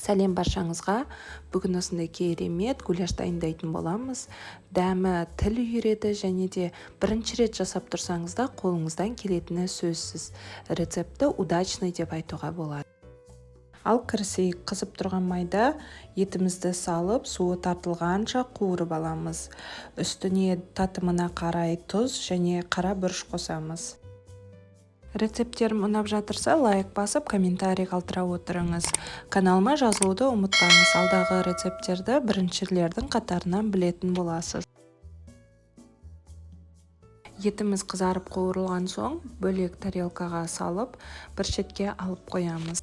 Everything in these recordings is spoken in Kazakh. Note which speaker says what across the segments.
Speaker 1: Сәлем баршаңызға. Бүгін осындай керемет гуляш дайындайтын боламыз. Дәмі тіл үйіреді және де бірінші рет жасап тұрсаңыз да қолыңыздан келетіні сөзсіз. Рецепті удачный деп айтуға болады. Ал кірісейік. Қызып тұрған майда етімізді салып, суы тартылғанша қуырып аламыз. Үстіне татымына қарай тұз және қара бұрыш қосамыз. Рецепттерім ұнап жатырса, лайк басып, комментарий қалдыра отырыңыз. Каналыма жазылуды ұмытпаңыз. Алдағы рецепттерді біріншілердің қатарынан білетін боласыз. Етіміз қызарып қуырылған соң, бөлек тарелкаға салып, бір шетке алып қоямыз.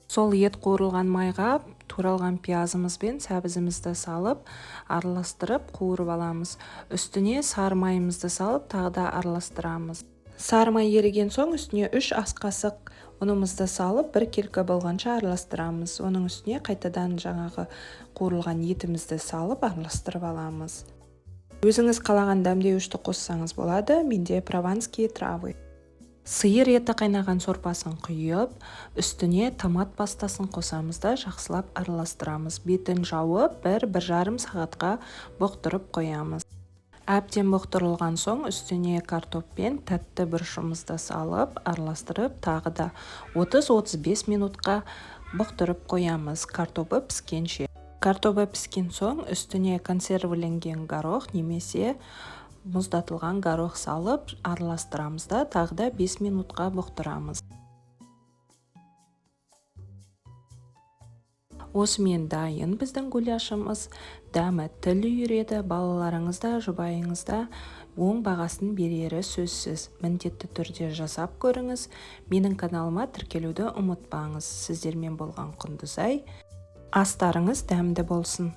Speaker 1: Сол ет қуырылған майға туралған пиязымыз бен сәбізімізді салып, араластырып қуырып аламыз. Үстіне сары майымызды салып, тағы да араластырамыз. Сары май еріген соң үстіне 3 ас қасық ұнымызды салып, бір келкі болғанша араластырамыз. Оның үстіне қайтадан жаңағы қуырылған етімізді салып, араластырып аламыз. Өзіңіз қалаған дәмдеуішті қоссаңыз болады. Менде прованские травы. Сиыр еті қайнаған сорпасын құйып, үстіне томат пастасын қосамыз да жақсылап араластырамыз. Бетін жауып, бір жарым сағатқа бұқтырып қоямыз. Әбден бұқтырылған соң үстіне картоп пен тәтті бұрышымызды салып, араластырып, тағы да 30-35 минутқа бұқтырып қоямыз, картобы піскенше. Картобы піскен соң үстіне консервіленген горох немесе мұздатылған горох салып, араластырамыз да тағы да 5 минутқа бұқтырамыз. Осымен дайын біздің гуляшымыз. Дәмі тіл үйіреді, балаларыңыз да, жұбайыңыз да оң бағасын берері сөзсіз. Міндетті түрде жасап көріңіз. Менің каналыма тіркелуді ұмытпаңыз. Сіздермен болған Құндызай. Астарыңыз дәмді болсын.